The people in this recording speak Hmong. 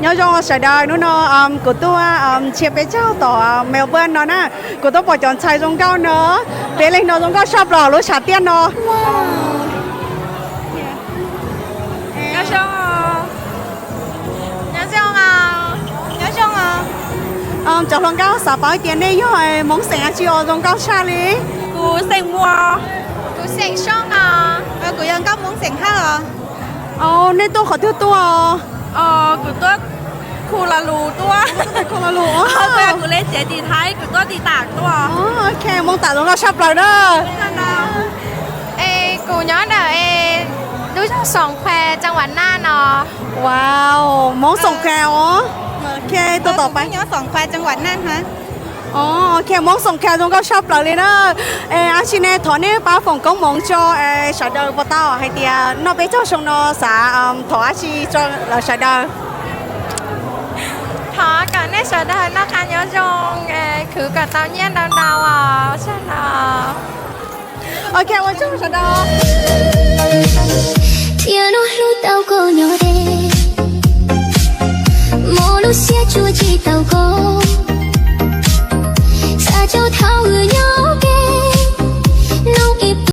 Nyob zoo sawv daws, hnub no kuv tuaj nrhiav peb caug tom Melbourne no na, kuv tuaj pom cov ntxhais zoo nkauj no, peb leeg no zoo nkauj tshaj plaws lub tshav tiaj no. Cov hluas nkauj, xav paub tias nej yog Hmoob xeem dab tsi os zoo nkauj tshaj li? Kuv xeem Muas. Kuv xeem Soob os. Kuv yog nkauj Hmoob xeem Hawj os. Nej tuaj qhov twg tuaj? Kuv tuaj Kuala Lumpur tuaj. Kuala Lumpur. Kuv yog, kuv li cev tim Thaib, kuv tuaj tim Tam tuaj. Ok, Hmoob Tam zoo nkauj tshaj plaws na. Es kuv nyob ntawm es lub zos Xoom Khuas, Ceeb Vam Naj no. Wow, Hmoob Xoom Khuas os. Ok, tus tom pab nyob Xoom Khuas, Ceeb Vam Naj hab. Ok, Hmoob Xoom Khuas zoo nkauj tshaj plaws li na. Es dab tsi ne, thov nej pab foom koob hmoov tso sawv daws puas tau hais tias noj peb caug xyoo no xav thov dab tsi tso lawv sawv daws? Thov kom nej sawv daws noj qab nyob zoo, khwv kom tau nyiaj ntau ntau os, sawv daws. Ok, ua tsaug sawv daws. Tias nws hlub tau koj nyob deb, mob lub siab tsuas tsis tau koj.